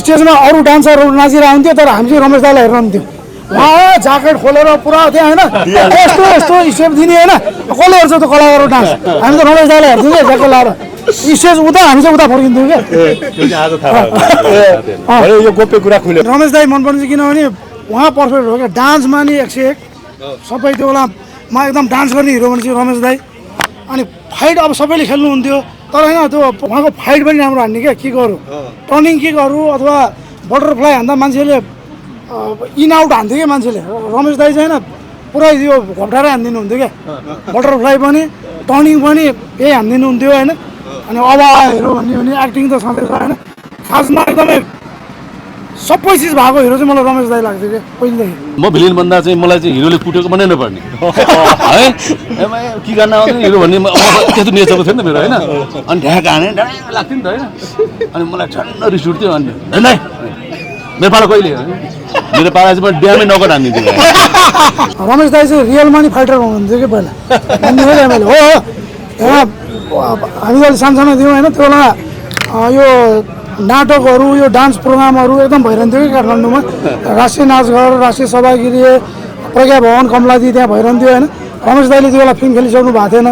स्टेजमा अरू डान्सरहरू नाचिरहेको हुन्थ्यो तर हामी चाहिँ रमेश दाईलाई हेर्नुहुन्थ्यो उहाँ ज्याकेट खोलेर पुरा थियो होइन यस्तो यस्तो स्टेप दिने होइन कसले हेर्छ त कलाकारको डान्स हामी त रमेश दाईलाई हेर्थ्यौँ क्या ज्याकेट लाएर स्टेज उता हामी चाहिँ उता फर्किन्थ्यौँ क्या यो गोप्य कुरा खुल्यो रमेश दाई मनपर्ने चाहिँ किनभने उहाँ पर्फेक्ट हो क्या डान्समा नि 101 सबै त्यो बेलामा एकदम डान्स गर्ने हिरो भने चाहिँ रमेश दाई अनि फाइट अब सबैले खेल्नुहुन्थ्यो तर होइन त्यो उहाँको फाइट पनि राम्रो हान्ने क्या किकहरू टर्निङ किकहरू अथवा बटरफ्लाई हान्दा मान्छेले इन आउट हान्थ्यो क्या मान्छेले रमेश दाई चाहिँ होइन पुरै यो घप्टारै हानिदिनुहुन्थ्यो क्या बटरफ्लाई पनि टर्निङ पनि यही हानिदिनुहुन्थ्यो होइन अनि अब हेरो भन्यो भने एक्टिङ त छँदैछ होइन खासमा एकदमै सबै चिज भएको हिरो चाहिँ मलाई रमेश दाई लाग्थ्यो क्या पहिलेदेखि म भिलेन भन्दा चाहिँ मलाई चाहिँ हिरोले कुटेको मनै नपर्ने है के गर्न आउँदैन हिरो भन्ने त्यस्तो नेचरको थियो नि त मेरो होइन अनि ढ्याक हाने ढ्याक लाग्थ्यो नि त होइन अनि मलाई ठन्ड रिस उठ्थ्यो अनि नै मेरो पाला कहिले मेरो पाला चाहिँ म ड्यामै नगद हानिदिन्थेँ रमेश दाई चाहिँ रियलमा नि फाइटर हुनुहुन्थ्यो कि पहिला मैले हो यहाँ हामी अहिले सानसानो थियौँ होइन त्यो बेला यो नाटकहरू यो डान्स प्रोग्रामहरू एकदम भइरहन्थ्यो कि काठमाडौँमा राष्ट्रिय नाचघर राष्ट्रिय सभागिरी प्रज्ञा भवन कमलादी त्यहाँ भइरहन्थ्यो होइन रमेश दाईले त्यो बेला फिल्म खेलिसक्नु भएको थिएन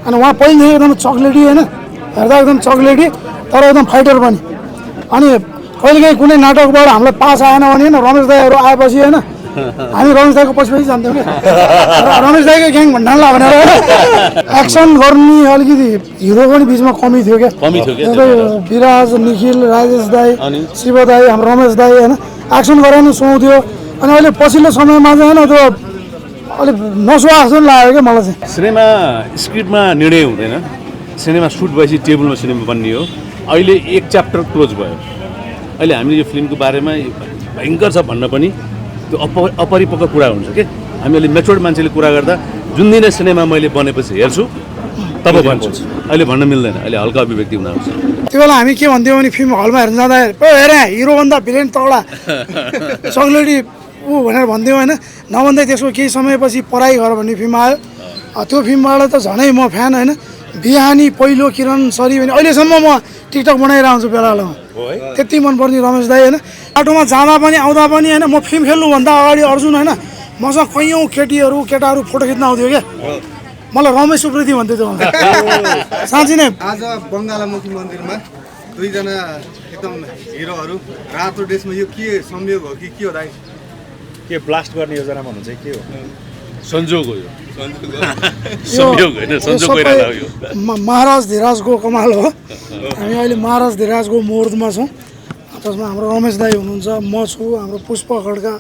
अनि उहाँ पहिलेदेखि एकदम चक्लेटी होइन हेर्दा एकदम चक्लेटी तर एकदम फाइटर पनि अनि कहिलेकाहीँ कुनै नाटकबाट हामीलाई पास आएन भने होइन रमेश दाईहरू आएपछि होइन हामी रमेश दाईको पछि जान्थ्यौँ कि रमेश दाईको ग्याङ भन्नाला भनेर एक्सन गर्ने अलिकति हिरो पनि बिचमा कमी थियो क्या विराज निखिल राजेश दाई शिव दाई हाम्रो रमेश दाई होइन एक्सन गरेर नि सुहाउँथ्यो अनि अहिले पछिल्लो समयमा चाहिँ होइन त्यो अलिक नसुहाएको जस्तो लाग्यो क्या मलाई चाहिँ सिनेमा स्क्रिप्टमा निर्णय हुँदैन सिनेमा सुट भएपछि टेबलमा सिनेमा बनियो अहिले एक च्याप्टर क्लोज भयो अहिले हामीले यो फिल्मको बारेमा भयङ्कर छ भन्न पनि त्यो अपरिपक्व कुरा हुन्छ कि हामी अहिले मेच्योर्ड मान्छेले कुरा गर्दा जुन दिन सिनेमा मैले बनेपछि हेर्छु तब भन्छु अहिले भन्न मिल्दैन अहिले हल्का अभिव्यक्ति हुन आउँछ त्यो बेला हामी के भन्थ्यौँ भने फिल्म हलमा हेर्न जाँदा हेर हिरोभन्दा भिलेन तगडा चक्लेटी ऊ भनेर भन्थ्यौँ होइन नभन्दै त्यसको केही समयपछि पढाइ गर भन्ने फिल्म आयो त्यो फिल्मबाट त झनै म फ्यान होइन बिहानी पहिलो किरण सरी भने अहिलेसम्म म टिकटक बनाइरहेको हुन्छु बेला बेलामा त्यति मनपर्ने रमेश दाई होइन बाटोमा जाँदा पनि आउँदा पनि होइन म फिल्म खेल्नुभन्दा अगाडि अर्जुन होइन मसँग कैयौँ केटाहरू फोटो खिच्न आउँथ्यो क्या मलाई रमेश उप्रेती भन्थ्यो त्यो साँच्ची नै आज बङ्गालामुखी मन्दिरमा दुईजना एकदम हिरोहरू रातो ड्रेसमा यो के संयोग हो कि के हो दाइ के ब्लास्ट गर्ने योजना भन्नुहुन्छ के हो संजोग हो यो संयोग होइन संजोग गइरहेको हो यो महाराज धिराजको कमाल हो हामी अहिले महाराज धिराजको मुहुर्तमा छौँ त्यसमा हाम्रो रमेश दाई हुनुहुन्छ म छु हाम्रो पुष्प खड्का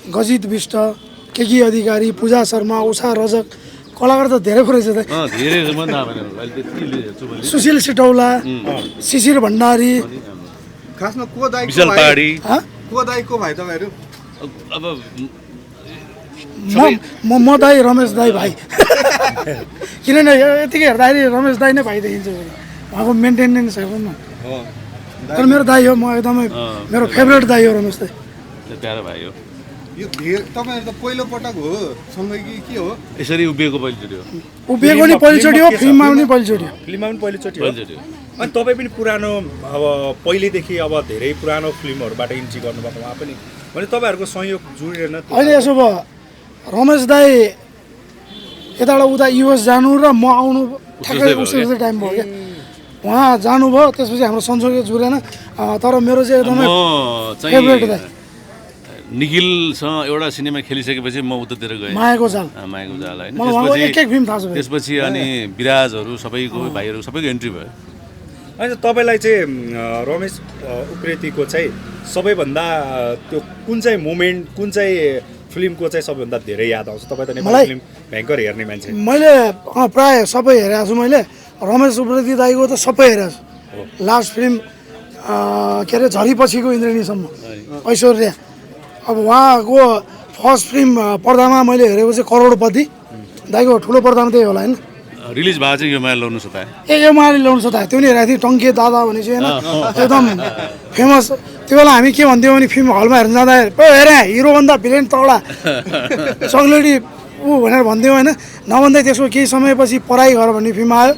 गजित विष्ट केकी अधिकारी पूजा शर्मा उषा रजक कलाकार त धेरै पो रहेछ त सुशील सिटौला शिशिर भण्डारी खासमा को दाइ विशाल पहाडी को दाइ को भाइ तपाईँहरू अब म दाई रमेश दाई भाइ किनभने यतिकै हेर्दाखेरि रमेश दाई नै भाइ देखिन्छ उहाँको मेन्टेनेन्स हेर्नु तर मेरो दाई हो म एकदमै मेरो फेभरेट दाई हो रमेश दाई प्यारो भाइ हो यो तपाईँहरू त पहिलो पटक हो सँगै कि के हो यसरी उभिएको पहिलोचोटि हो उभिएको नि पहिलोचोटि हो फिल्ममा पनि पहिलोचोटि हो फिल्ममा पनि पहिलोचोटि हो अनि तपाईँ पनि पुरानो अब पहिलेदेखि अब धेरै पुरानो फिल्महरूबाट इन्ट्री गर्नुभएको उहाँ पनि भने तपाईँहरूको सहयोग जुडेन अहिले यसो भयो रमेश दाई यताबाट उता युएस जानु र म आउनु ठ्याक्कै उसै टाइम भयो क्या उहाँ जानुभयो त्यसपछि हाम्रो संसोगै जुरेन तर मेरो चाहिँ एकदमै फेभरेट दाई निखिलसँग एउटा सिनेमा खेलिसकेपछि म उतातिर गएँ मायाको जाल होइन त्यसपछि अनि विराजहरू सबैको भाइहरू सबैको इन्ट्री भयो होइन तपाईँलाई चाहिँ रमेश उप्रेतीको चाहिँ सबैभन्दा त्यो कुन चाहिँ मोमेन्ट कुन चाहिँ फिल्मको चाहिँ सबैभन्दा धेरै याद आउँछ तपाईँ त नेपाली फिल्म भयङ्कर हेर्ने मान्छे मैले प्राय सबै हेरेको छु मैले रमेश उप्रेती दाईको त सबै हेरेको छु लास्ट फिल्म के अरे झरीपछिको इन्द्रेणीसम्म ऐश्वर्या अब उहाँको फर्स्ट फिल्म पर्दामा मैले हेरेको चाहिँ करोडपति दाईको ठुलो पर्दामा त्यही होला होइन रिलिज भएको चाहिँ यो माया ल्याउनु सतायो यो माया ल्याउनु सतायो त्यो नि हेरेको थिएँ टङ्के दादा भने चाहिँ होइन एकदम फेमस त्यो बेला हामी के भन्थ्यौँ भने फिल्म हलमा हेर्न जाँदा हेर हिरोभन्दा भिलेन तगडा चक्लेटी ऊ भनेर भन्थ्यौँ होइन नभन्दै त्यसको केही समयपछि पढाइ गर भन्ने फिल्म आयो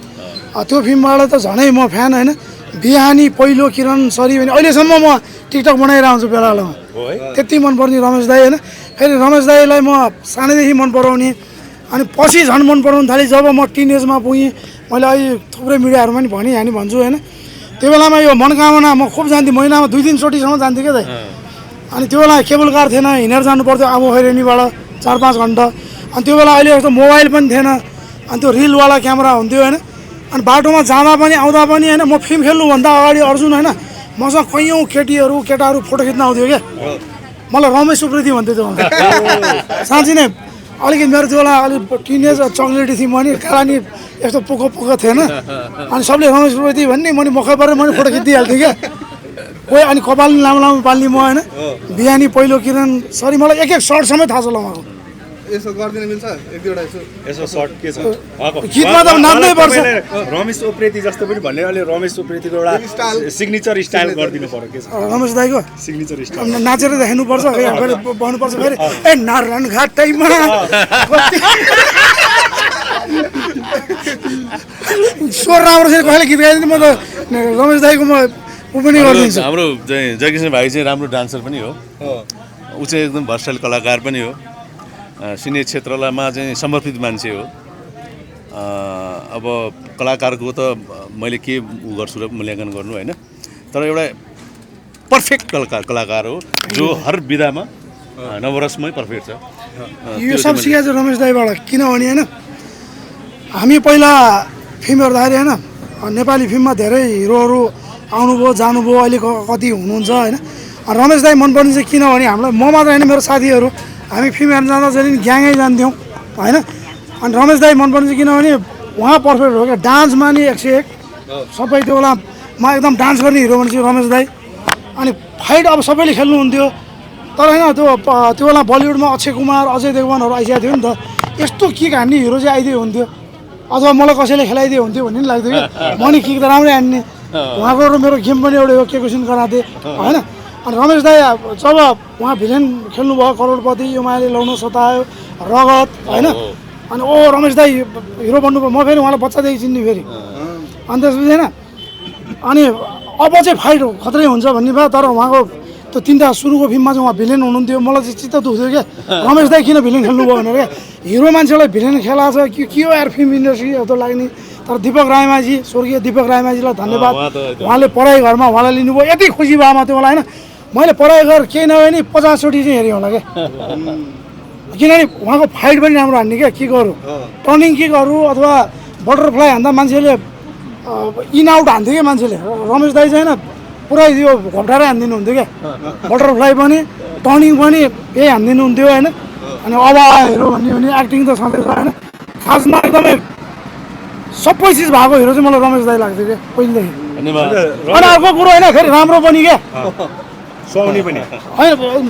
त्यो फिल्मबाट त झनै म फ्यान होइन बिहानी पहिलो किरण सरी भने अहिलेसम्म म टिकटक बनाएर आउँछु बेला बेलामा हो है त्यति मनपर्ने रमेश दाई होइन फेरि रमेश दाईलाई म सानैदेखि मन पराउने अनि पछि झन् मन पराउनु थालेँ जब म टिनेजमा पुगेँ मैले अहिले थुप्रै मिडियाहरूमा पनि भनिहालेँ भन्छु होइन त्यो बेलामा यो मनोकामना म खुब जान्थेँ महिनामा 2-3 चोटिसम्म जान्थेँ क्या दाइ अनि त्यो बेला केबल कार थिएन हिँडेर जानु पर्थ्यो अब खैरेनीबाट 4-5 घन्टा अनि त्यो बेला अहिले जस्तो मोबाइल पनि थिएन अनि त्यो रिलवाला क्यामेरा हुन्थ्यो होइन अनि बाटोमा जाँदा पनि आउँदा पनि होइन म फिल्म खेल्नुभन्दा अगाडि अर्जुन होइन मसँग कैयौँ केटाहरू फोटो खिच्न आउँथ्यो क्या मलाई रमेश उप्रेती भन्थ्यो त्यो साँच्ची नै अलिकति मेरो त्यो बेला अलिक टिनेज चक्लेटी थिएँ मैले काला नि यस्तो पोको थिएन अनि सबले रमेश उप्रेती भन्ने मैले मकै परेर मैले फोटो खिचिदिइहाल्थेँ क्या कोही अनि कपाल लामो पाल्ने म होइन बिहानी पहिलो किरण सरी मलाई एक सर्ट समेत थाहा छ लगाएको यसो गरिदिन मिल्छ एक दुईवटा यसो सर्ट के छ गीतमा त नाच्नै पर्छ रमेश उप्रेती जस्तो पनि भन्ने अहिले रमेश उप्रेतीको एउटा सिग्नेचर स्टाइल गरिदिनु पर्यो के छ रमेश दाईको सिग्नेचर स्टाइल नाचेर देखाउनुपर्छ फेरि भन्नुपर्छ फेरि ए नारायण घाटैमा स्वर राम्रो छ कहिले गीत गाइदिनु म त रमेश दाईको म ऊ पनि गरिदिन्छु हाम्रो चाहिँ जयकिशन भाइ चाहिँ राम्रो डान्सर पनि हो ऊ चाहिँ एकदम भर्सटाइल कलाकार पनि हो सिने क्षेत्रमा चाहिँ समर्पित मान्छे हो अब कलाकारको त मैले के उ गर्छु र मूल्याङ्कन गर्नु होइन तर एउटा पर्फेक्ट कलाकार हो जो हर विधामा नवरसमै पर्फेक्ट छ यो सब सिकाएको छ रमेश दाईबाट किनभने होइन हामी पहिला फिल्म हेर्दाखेरि होइन नेपाली फिल्ममा धेरै हिरोहरू आउनुभयो जानुभयो अहिले कति हुनुहुन्छ होइन रमेश दाई मनपर्ने चाहिँ किनभने हामीलाई म मात्र होइन मेरो साथीहरू हामी फिल्म हेर्न जाँदा जहिले पनि ग्याङै जान्थ्यौँ होइन अनि रमेश दाई मनपर्ने चाहिँ किनभने उहाँ पर्फेक्ट हो क्या डान्समा नि 101 सबै त्यो बेलामा एकदम डान्स गर्ने हिरो भनेपछि रमेश दाई अनि फाइट अब सबैले खेल्नुहुन्थ्यो तर होइन त्यो बेला बलिउडमा अक्षय कुमार अजय देवगनहरू आइसकेको थियो नि त यस्तो किक हान्ने हिरो चाहिँ आइदियो हुन्थ्यो अथवा मलाई कसैले खेलाइदियो हुन्थ्यो भन्ने पनि लाग्थ्यो क्या म नि किक त राम्रै हान्ने उहाँको र मेरो गेम पनि एउटै हो के क्वेसन गराएको थिएँ होइन अनि रमेश दाई जब उहाँ भिलेन खेल्नुभयो करोडपति यो मायाले लाउन सतायो रगत होइन अनि ओ रमेश दाई हिरो बन्नुभयो म फेरि उहाँलाई बच्चादेखि चिन्ने फेरि अनि त्यसपछि होइन अनि अब चाहिँ फाइट खत्रै हुन्छ भन्ने भयो तर उहाँको त्यो 3टा सुरुको फिल्ममा चाहिँ उहाँ भिलेन हुनुहुन्थ्यो मलाई चाहिँ चित्त दुख्थ्यो क्या रमेश दाई किन भिलेन खेल्नुभयो भनेर क्या हिरो मान्छेलाई भिलेन खेलाएको छ के हो यार फिल्म इन्डस्ट्री जस्तो लाग्ने तर दीपक रायमाझी स्वर्गीय दीपक रायमाझीलाई धन्यवाद उहाँले पढाइ घरमा उहाँलाई लिनुभयो यति खुसी भयो म त्यो बेला होइन मैले पढाइ गरेर केही नभए नि 50 चोटि चाहिँ हेरेँ होला क्या किनभने उहाँको फाइट पनि राम्रो हान्ने क्या किकहरू टर्निङ किकहरू अथवा बटरफ्लाई हान्दा मान्छेले इन आउट हान्थ्यो क्या मान्छेले रमेश दाई चाहिँ होइन पुरै यो घप्टारै हानिदिनु हुन्थ्यो क्या बटरफ्लाई पनि टर्निङ पनि यही हानिदिनु हुन्थ्यो होइन अनि अब हेऱ्यो भने एक्टिङ त छँदैछ होइन खासमा एकदमै सबै चिज भएको हिरो चाहिँ मलाई रमेश दाई लाग्थ्यो क्या पहिलेदेखि अनि अर्को कुरो होइन फेरि राम्रो पनि क्या सुहाउने पनि होइन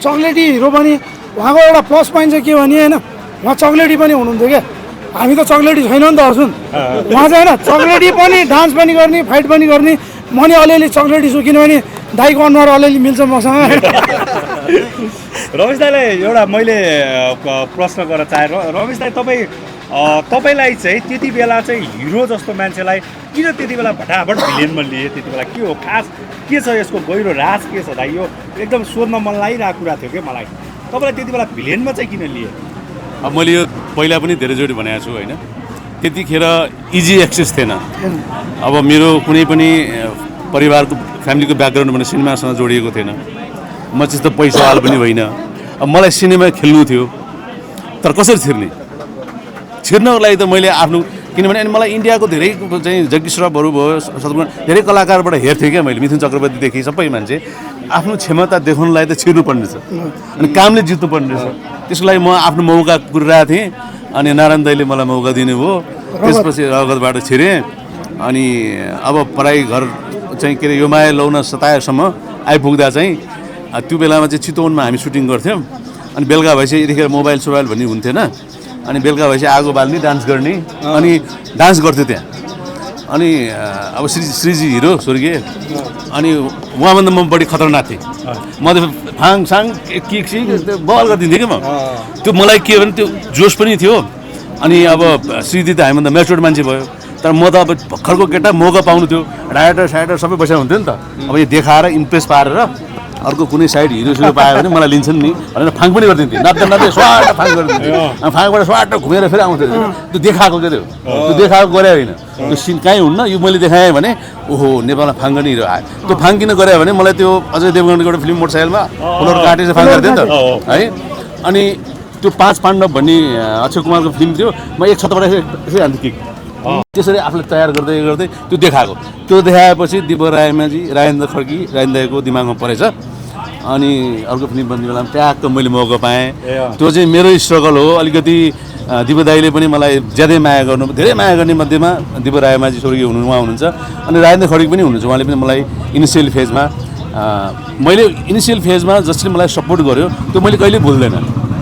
चक्लेटी हिरो पनि उहाँको एउटा प्लस पोइन्ट चाहिँ के भने होइन उहाँ चक्लेटी पनि हुनुहुन्थ्यो क्या हामी त चक्लेटी छैन नि त अर्जुन उहाँ चाहिँ होइन चक्लेटी पनि डान्स पनि गर्ने फाइट पनि गर्ने म नि अलिअलि चक्लेटी छु किनभने दाईको अनुहार अलिअलि मिल्छ मसँग रमेश दाईलाई एउटा मैले प्रश्न गर्न चाहेँ रमेश दाई तपाईँलाई चाहिँ त्यति बेला चाहिँ हिरो जस्तो मान्छेलाई किन त्यति बेला भटाभट भिलेनमा लिए त्यति बेला के हो खास के छ यसको गहिरो राज के छ दाइ यो एकदम सोध्न मन लागिरहेको कुरा थियो क्या मलाई तपाईँलाई त्यति बेला भिलेनमा चाहिँ किन लिए अब मैले यो पहिला पनि धेरैचोटि भनेको छु होइन त्यतिखेर इजी एक्सेस थिएन अब मेरो कुनै पनि परिवारको फ्यामिलीको ब्याकग्राउन्ड भने सिनेमासँग जोडिएको थिएन म त्यस्तो पैसावाला पनि होइन अब मलाई सिनेमा खेल्नु थियो तर कसरी छिर्नको लागि त मैले आफ्नो किनभने अनि मलाई इन्डियाको धेरै चाहिँ जग्गी श्रफहरू भयो सदगुण धेरै कलाकारबाट हेर्थेँ क्या मैले मिथुन चक्रवर्तीदेखि सबै मान्छे आफ्नो क्षमता देखाउनुलाई त छिर्नुपर्ने रहेछ अनि कामले जित्नुपर्ने रहेछ त्यसको लागि म आफ्नो मौका कुरिरहेको थिएँ अनि नारायण दाईले मलाई मौका दिनुभयो त्यसपछि रगतबाट छिरेँ अनि अब पढाइ घर चाहिँ के अरे यो माया लाउन सताएसम्म आइपुग्दा चाहिँ त्यो बेलामा चाहिँ चितवनमा हामी सुटिङ गर्थ्यौँ अनि बेलुका भएपछि यतिखेर मोबाइल सोबाइल भन्ने हुन्थेन अनि बेलुका भएपछि आगो बाल्ने डान्स गर्ने अनि डान्स गर्थ्यो त्यहाँ अनि अब श्रीजी हिरो स्वर्गीय अनि उहाँभन्दा म बढी खतरनाक थिएँ म त फाङसाङ किक सिक बल गरिदिन्थेँ कि म त्यो मलाई के भने त्यो जोस पनि थियो अनि अब श्रीजी त हामीभन्दा म्याचुर्ड मान्छे भयो तर तर म त अब भर्खरको केटा मौका पाउनु थियो राइटर सबै बसेको हुन्थ्यो नि त अब यो देखाएर इम्प्रेस पारेर अर्को कुनै साइड हिरो पायो भने मलाई लिन्छन् नि भनेर फाङ पनि गरिदिन्थेँ नाच्दै स्वाट फाङ गरिदिन्थेँ अनि फाङबाट स्वाट घुमेर फेरि आउँथ्यो त्यो देखाएको के त्यो देखाएको गरे होइन त्यो सिन कहीँ हुन्न यो मैले देखाएँ भने ओहो नेपालमा फाङ गर्ने हिरो आयो त्यो फाङ किन गरे भने मलाई त्यो अजय देवगनको एउटा फिल्म मोटरसाइकलमा फुलहरू काटेर फाङ गरिदिएँ नि त है अनि त्यो 5 पाण्डव भन्ने अक्षय कुमारको फिल्म थियो म एक छतबाट यसै हान्थेँ किक त्यसरी आफूले तयार गर्दै त्यो देखाएको त्यो देखाएपछि दिपक रायमाझी राजेन्द्र खड्की राजेन्द्र दाईको दिमागमा परेछ अनि अर्को फिल्म बन्ने बेलामा ट्याक्क मैले मौका पाएँ त्यो चाहिँ मेरो स्ट्रगल हो अलिकति दिपक दाईले पनि मलाई ज्यादै माया गर्नु धेरै माया गर्ने मध्येमा दिपक रायमाझी स्वर्गीय उहाँ हुनुहुन्छ अनि राजेन्द्र खड्की पनि हुनुहुन्छ उहाँले पनि मलाई इनिसियल फेजमा मैले इनिसियल फेजमा जसले मलाई सपोर्ट गर्यो त्यो मैले कहिल्यै भुल्दैन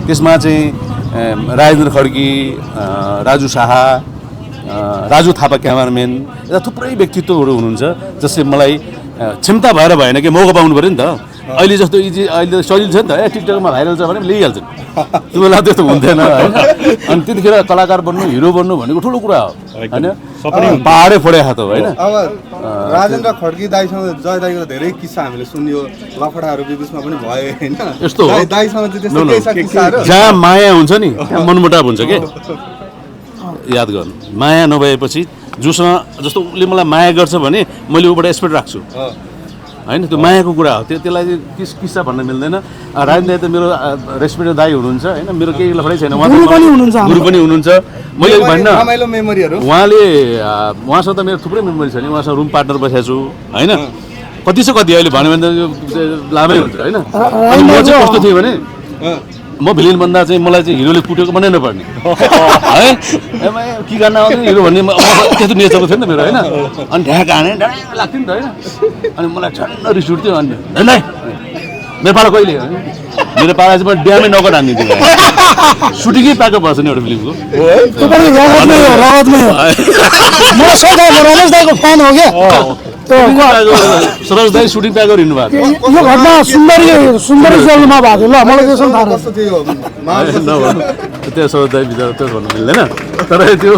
त्यसमा चाहिँ राजेन्द्र खड्की राजु शाह राजु थापा क्यामराम्यान यता थुप्रै व्यक्तित्वहरू हुनुहुन्छ जसले मलाई क्षमता भएर भएन कि मौका पाउनु पऱ्यो नि त अहिले जस्तो अहिले सजिलो छ नि त टिकटकमा भाइरल छ भने ल्याइहाल्छन् त्यो बेला त्यस्तो हुन्थेन होइन अनि त्यतिखेर कलाकार बन्नु हिरो बन्नु भनेको ठुलो कुरा हो होइन पाहाडै फोडेको त होइन अब राजेन्द्र खड्की दाईसँग जय दाईको धेरै किस्सा हामीले सुन्यो लफडाहरू बिचमा पनि भयो होइन यस्तो हो दाईसँग चाहिँ त्यस्तो किस्साहरू जहाँ माया हुन्छ नि त्यहाँ मनमुटाव हुन्छ के याद गर्नु माया नभएपछि जोसँग जस्तो उसले मलाई माया गर्छ भने मैले उबाट एक्सपेक्ट राख्छु होइन त्यो मायाको कुरा हो त्यसलाई किस्सा भन्न मिल्दैन राजेन्द्र दाई त मेरो रेस्पेक्टेड दाई हुनुहुन्छ होइन मेरो केही लफडै छैन गुरु पनि हुनुहुन्छ मैले भन्न उहाँले उहाँसँग त मेरो थुप्रै मेमोरी छ नि उहाँसँग रुम पार्टनर बसेको छु होइन कति छ कति अहिले भन्यो भने त लामै हुन्छ होइन म चाहिँ कस्तो थिएँ भने म भिलेन भन्दा चाहिँ मलाई चाहिँ हिरोले कुटेको मनै नपर्ने है के गर्न आउँदैन हिरो भन्ने त्यस्तो नेचरको थियो नि त मेरो होइन अनि ढ्याक हाने ढ्याक लाग्थ्यो नि त होइन अनि मलाई ठन्ड रिस उठ्थ्यो अनि नै मेरो पाला कहिले मेरो पाला चाहिँ म ड्यामै नगद हानिदिन्थेँ सुटिङै पाएको पर्छ नि एउटा फिल्मको सरोज दाई सुटिङ प्याक गरिनु भएको यो घटना सुन्दरी जेलमा भएको ल मलाई त्यसो थाहा त्यो सरोज दाई भित्र त्यो भन्नु मिल्दैन तर त्यो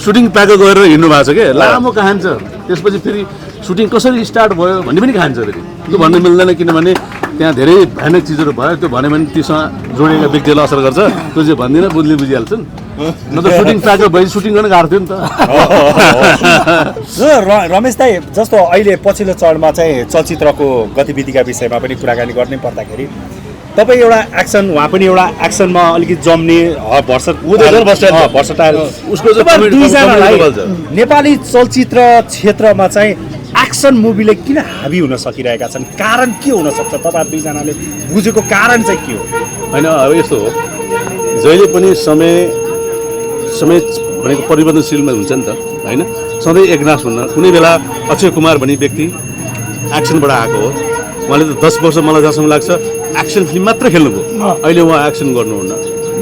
सुटिङ प्याक गरेर हिँड्नु भएको छ क्या लामो कहानी छ त्यसपछि फेरि सुटिङ कसरी स्टार्ट भयो भन्ने पनि कहानी छ फेरि त्यो भन्नु मिल्दैन किनभने त्यहाँ धेरै भयानक चिजहरू भयो त्यो भन्यो भने त्योसँग जोडिएका व्यक्तिहरूलाई असर गर्छ त्यो चाहिँ भन्दिनँ बुझिहाल्छन् न त सुटिङ प्याक भएपछि सुटिङ गर्न गाह्रो थियो नि त रमेश दाई जस्तो अहिले पछिल्लो चरणमा चाहिँ चलचित्रको गतिविधिका विषयमा पनि कुराकानी गर्नै पर्दाखेरि तपाईँ एउटा एक्सन उहाँ पनि एउटा एक्सनमा अलिकति जम्ने भर्सटाइल उसको नेपाली चलचित्र क्षेत्रमा चाहिँ एक्सन मुभीले किन हाबी हुन सकिरहेका छन् कारण के हुनसक्छ तपाईँ दुईजनाले बुझेको कारण चाहिँ के हो होइन अब यस्तो हो जहिले पनि समय भनेको परिवर्तनशीलमा हुन्छ नि त होइन सधैँ एकनाश हुन्न कुनै बेला अक्षय कुमार भन्ने व्यक्ति एक्सनबाट आएको हो उहाँले त 10 वर्ष मलाई जहाँसम्म लाग्छ एक्सन फिल्म मात्र खेल्नुभयो अहिले उहाँ एक्सन गर्नुहुन्न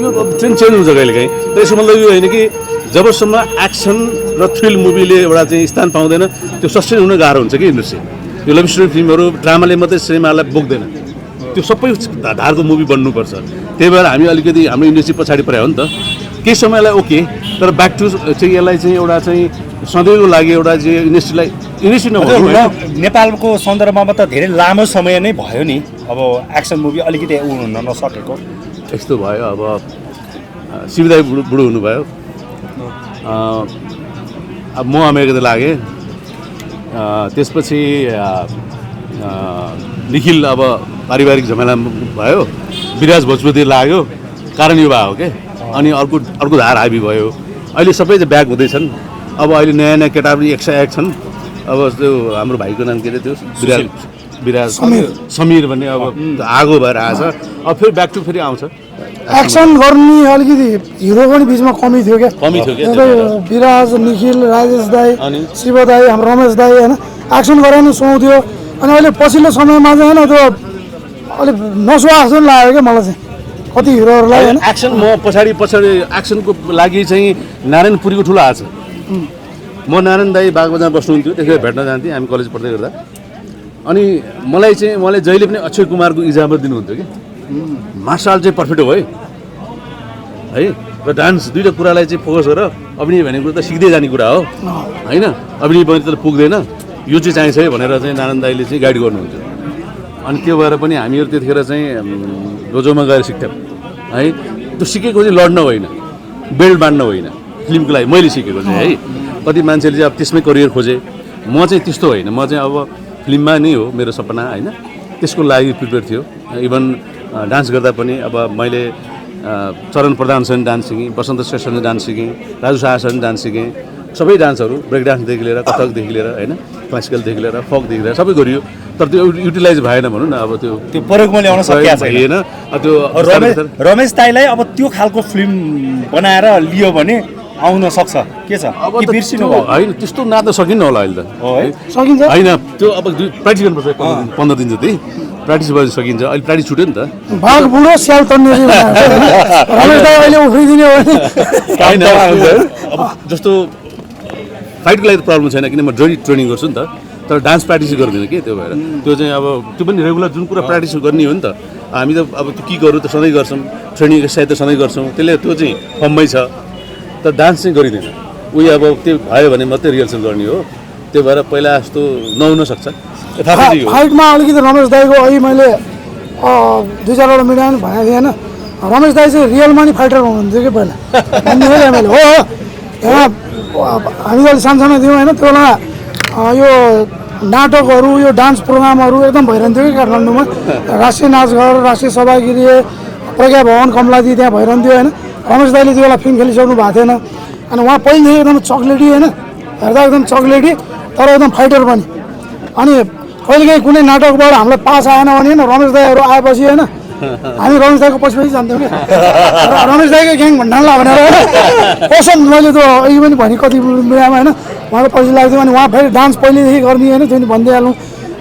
यो ट्रेन्ड चेन्ज हुन्छ कहिलेकाहीँ र यसको मतलब यो होइन कि जबसम्म एक्सन र थ्रिल मुभीले एउटा चाहिँ स्थान पाउँदैन त्यो सस्टेन हुन गाह्रो हुन्छ कि इन्डस्ट्री यो लभ स्टोरी फिल्महरू ड्रामाले मात्रै सिनेमालाई बोक्दैन त्यो सबै धारको मुभी बन्नुपर्छ त्यही भएर हामी अलिकति हाम्रो इन्डस्ट्री पछाडि पऱ्यो हो नि त केही समयलाई ओके तर ब्याक टु चाहिँ यसलाई चाहिँ एउटा चाहिँ सधैँको लागि एउटा चाहिँ इन्डस्ट्री नभन्नु नेपालको सन्दर्भमा त धेरै लामो समय नै भयो नि अब एक्सन मुभी अलिकति हुन नसकेको यस्तो भयो अब शिवदाई बुढो हुनुभयो अब म अमेरिका लागेँ त्यसपछि निखिल अब पारिवारिक झमेला भयो विराज भोजपुरी लाग्यो कारण यो भएको के अनि अर्को धार हाबी भयो अहिले सबै चाहिँ ब्याक हुँदैछन् अब अहिले नयाँ केटाहरू 101 छन् अब त्यो हाम्रो भाइको नाम के अरे त्यो विराज समीर भन्ने अब आगो भएर आएछ अब फेरि ब्याक टु फेरि आउँछ एक्सन गर्ने अलिकति हिरो पनि बिचमा कमी थियो क्या विराज निखिल राजेश दाई शिव दाई हाम्रो रमेश दाई होइन एक्सन गरेर नि सुहाउँथ्यो अनि अहिले पछिल्लो समयमा चाहिँ होइन त्यो अलिक नसुहा जस्तो लाग्यो क्या मलाई चाहिँ कति हिरोहरूलाई होइन एक्सन म पछाडि एक्सनको लागि चाहिँ नारायण पुरीको ठुलो हात छ म नारायण दाई बागबजारमा बस्नुहुन्थ्यो त्यसरी भेट्न जान्थेँ हामी कलेज पढ्दै गर्दा अनि मलाई चाहिँ उहाँले जहिले पनि अक्षय कुमारको इजाजत दिनुहुन्थ्यो कि मार्सल आर्ट चाहिँ पर्फेक्ट हो है र डान्स दुईवटा कुरालाई चाहिँ फोकस गरेर अभिनय भनेको कुरा त सिक्दै जाने कुरा हो होइन, अभिनय पनि त पुग्दैन, यो चाहिँ चाहिन्छ है भनेर चाहिँ नारायण दाइले चाहिँ गाइड गर्नुहुन्छ। अनि त्यो भएर पनि हामीहरू त्यतिखेर चाहिँ रोजोमा गएर सिक्थ्यौँ है। त्यो सिकेको चाहिँ लड्न होइन, बेल्ट बाँड्न होइन, फिल्मको लागि मैले सिकेको चाहिँ है। कति मान्छेले चाहिँ अब त्यसमै करियर खोजे, म चाहिँ त्यस्तो होइन, म चाहिँ अब फिल्ममा नै हो मेरो सपना होइन, त्यसको लागि प्रिपेयर थियो। इभन डान्स गर्दा पनि अब मैले चरण प्रधानसँग डान्स सिकेँ, बसन्त श्रेष्ठसँग डान्स सिकेँ, राजु शाहसँग डान्स सिकेँ, सबै डान्सहरू ब्रेक डान्सदेखि लिएर कथकदेखि लिएर होइन, क्लासिकलदेखि लिएर फकदेखि लिएर सबै गरियो। तर त्यो युटिलाइज भएन भनौँ न, अब त्यो प्रयोगमा ल्याउन सकिएको छैन। त्यो रमेश दाइलाई अब त्यो खालको फिल्म बनाएर लियो भने आउन सक्छ, के छ अब कि बिर्सिनु भयो? होइन त्यस्तो नाच्न सकिन्न होला अहिले त सकिन्छ होइन, त्यो अब प्र्याक्टिस गर्नुपर्छ 15 दिन जति प्र्याक्टिस भए सकिन्छ। अहिले प्र्याक्टिस छुट्यो नि त, बाघ बुढो स्याल तन्ने रमेश दाइ अहिले उफ्रिदिने हो भने अब जस्तो फाइटको लागि त प्रब्लम छैन, किन म डेली ट्रेनिङ गर्छु नि त, तर डान्स प्र्याक्टिस गर्दिनँ कि, त्यो भएर त्यो चाहिँ अब त्यो पनि रेगुलर जुन कुरा प्र्याक्टिस गर्ने हो नि त। हामी त अब त्यो किकहरू त सधैँ गर्छौँ, ट्रेनिङ एक्सर्साइज त सधैँ गर्छौँ, त्यसले त्यो चाहिँ फर्ममै छ, तर डान्स चाहिँ गरिँदैन। उयो अब त्यो भयो भने मात्रै रिहर्सल गर्ने हो, त्यो भएर पहिला जस्तो नहुन सक्छ। फाइटमा अलिकति रमेश दाइको अहिले मैले 2-4वटा मिडियामा पनि भनेको थिएँ होइन, रमेश दाइ चाहिँ रियल मनी फाइटर हुनुहुन्थ्यो कि पहिला मैले हो। यहाँ हामी अहिले सानसानो थियौँ होइन, त्यो बेला यो नाटकहरू यो डान्स प्रोग्रामहरू एकदम भइरहन्थ्यो कि काठमाडौँमा, राष्ट्रिय नाचघर, राष्ट्रिय सभागिरी, प्रज्ञा भवन, कमलादी त्यहाँ भइरहन्थ्यो होइन। रमेश दाइले त्यो बेला फिल्म खेलिसक्नु भएको थिएन, अनि उहाँ पहिलेदेखि एकदम चक्लेटी होइन, हेर्दा एकदम चक्लेटी तर एकदम फाइटर पनि। अनि कहिलेकाहीँ कुनै नाटकबाट हामीलाई पास आएन भने होइन, रमेश दाईहरू आएपछि होइन हामी रमेश दाईको पछि जान्थ्यौँ क्या, रमेश दाईको ग्याङ भन्नाला भनेर होइन। कसम मैले त अहिले पनि भने कति मिडियामा होइन, उहाँको पछि लाग्थ्यो। अनि उहाँ फेरि डान्स पहिलेदेखि गर्ने होइन, त्यो पनि भनिदिइहाल्नु।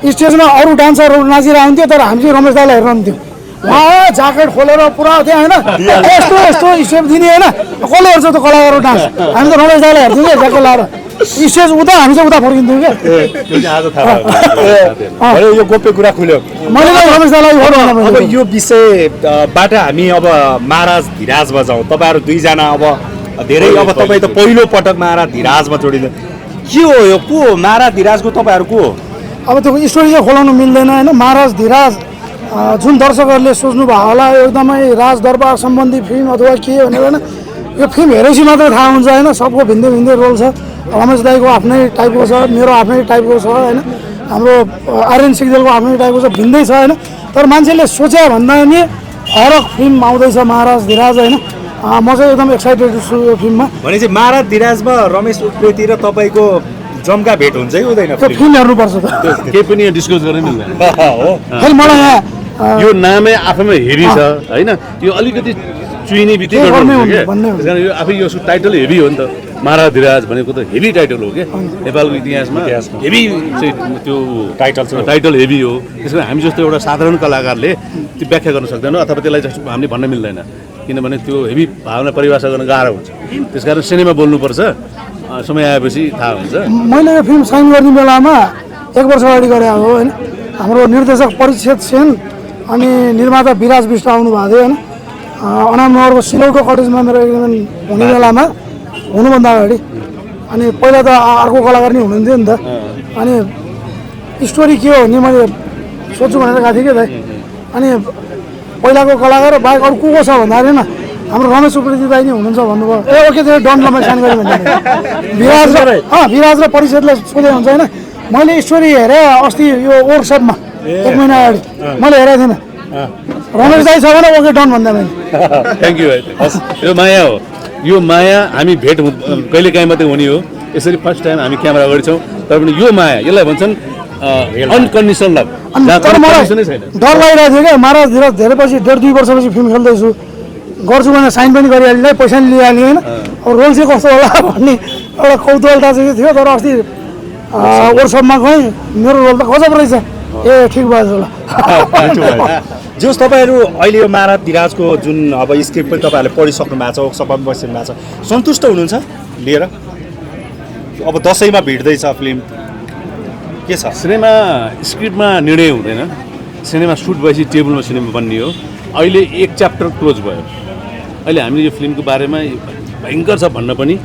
स्टेजमा अरू डान्सरहरू नाचिरहेको हुन्थ्यो, तर हामी चाहिँ रमेश दाईलाई हेरिरहन्थ्यौँ। उहाँ ज्याकेट खोलेर पुरा त्यहाँ होइन यस्तो यस्तो स्टेप दिने होइन, कसले हेर्छ त कलाकारको डान्स, हामी त रमेश दाईलाई हेर्थ्यौँ क्या ज्याकेट लाएर, स्टेज उता हामी चाहिँ उता फर्किन्थ्यौँ क्या। यो गोप्य कुरा खुल्यो। मैले रमेश दाईलाई अब यो विषयबाट हामी अब महाराज धिराजमा जाउँ। तपाईँहरू दुईजना अब धेरै अब तपाईँ त पहिलो पटक महाराज धिराजमा जोडिनु, के हो यो, को हो महाराज धिराजको तपाईँहरू को हो? अब त्यो स्टोरी चाहिँ खोलाउनु मिल्दैन होइन। महाराज धिराज जुन दर्शकहरूले सोच्नु भयो होला एकदमै राजदरबार सम्बन्धी फिल्म अथवा के भनेर होइन, यो फिल्म हेरेपछि मात्रै थाहा हुन्छ होइन। सबको भिन्दै भिन्दै रोल छ, रमेश दाईको आफ्नै टाइपको छ, मेरो आफ्नै टाइपको छ होइन, हाम्रो आर्यन सिग्देलको आफ्नै टाइपको छ, भिन्दै छ होइन। तर मान्छेले सोचे भन्दा नि फरक फिल्म आउँदैछ महाराज धिराज होइन। म चाहिँ एकदम एक्साइटेड छु यो फिल्ममा। भनेपछि महाराज धिराजमा रमेश उप्रेती र तपाईँको जम्का भेट हुन्छ है हुँदैन? त्यो फिल्म हेर्नुपर्छ त, केही पनि डिस्कस गर्नै मिल्दैन हो। फेरि मलाई यहाँ यो नामै आफैमा हेरी छ होइन, यो अलिकति चुइने बित्तिकै कारण यो आफै यो टाइटल हेभी हो नि त। महाराज धिराज भनेको त हेभी टाइटल हो क्या, नेपालको इतिहासमा हेभी चाहिँ त्यो टाइटल हेभी हो। त्यसमा हामी जस्तो एउटा साधारण कलाकारले त्यो व्याख्या गर्न सक्दैनौँ अथवा त्यसलाई जस्तो हामीले भन्न मिल्दैन, किनभने त्यो हेभी भावना परिभाषा गर्न गाह्रो हुन्छ। त्यसकारण सिनेमा बोल्नुपर्छ, समय आएपछि थाहा हुन्छ। मैले यो फिल्म साइन गर्ने बेलामा 1 वर्ष अगाडि गरे हो होइन। हाम्रो निर्देशक परीक्षित सेन अनि निर्माता विराज विष्ट आउनु भएको थियो होइन। अनामनगरको सिलौटो कटेजमा मेरो एग्रिमेन्ट हुने बेलामा हुनुभन्दा अगाडि अनि पहिला त अर्को कलाकार नै हुनुहुन्थ्यो नि त। अनि स्टोरी के हो भने मैले सोध्छु भनेर गएको थिएँ कि दाइ। अनि पहिलाको कलाकार बाहेक अरू को छ भन्दाखेरि होइन हाम्रो रमेश उप्रेती दाइ नै हुनुहुन्छ भन्नुभयो। ए ओके त्यो डन रमेश साइन गरेँ भने विराज र परिषदलाई सोधे हुन्छ होइन। मैले स्टोरी हेरेँ अस्ति यो वर्कसपमा 1 महिना अगाडि, मैले हेरेको थिइनँ। रमेश दाइ छ भने ओके डन भन्दा मैले। थ्याङ्क यू भाइ। यो माया हो, यो माया हामी भेट कहिलेकाहीँ मात्रै हुने हो। यसरी फर्स्ट टाइम हामी क्यामेरा अगाडि छौँ, तर पनि यो माया यसलाई भन्छन् अनकन्डिसनल लभ। तर मलाई डर लागिरहेको थियो क्या, महाराज धिराज धेरै पछि 1.5-2 वर्षपछि फिल्म खेल्दैछु, गर्छु भने साइन पनि गरिहालेँ, पैसा पनि लिइहालेँ होइन। अब रोल चाहिँ कस्तो होला भन्ने एउटा कौतूहलता चाहिँ थियो। तर अस्ति वर्कसपमा गएँ, मेरो रोल त गजब रहेछ, ए ठिक भएछ होला। जस तपाईँहरू अहिले यो महाराज धिराजको जुन अब स्क्रिप्ट पनि तपाईँहरूले पढिसक्नु भएको छ, वर्कसपमा बसिनु भएको छ, सन्तुष्ट हुनुहुन्छ लिएर? अब दसैँमा भिड्दैछ फिल्म, के छ? सिनेमा स्क्रिप्टमा निर्णय हुँदैन, सिनेमा सुट भएपछि टेबलमा सिनेमा बन्ने हो। अहिले 1 च्याप्टर क्लोज भयो, अहिले हामीले यो फिल्मको बारेमा यो भयङ्कर छ भन्न पनि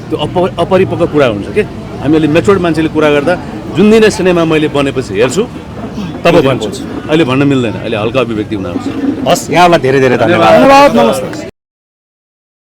त्यो अपरिपक्व कुरा हुन्छ कि हामी अहिले मेच्योर्ड मान्छेले कुरा गर्दा जुन दिन सिनेमा मैले बनेपछि हेर्छु तब भन्छु अहिले भन्न मिल्दैन अहिले हल्का अभिव्यक्ति हुन आउँछ हस् यहाँलाई धेरै धेरै धन्यवाद धन्यवाद नमस्ते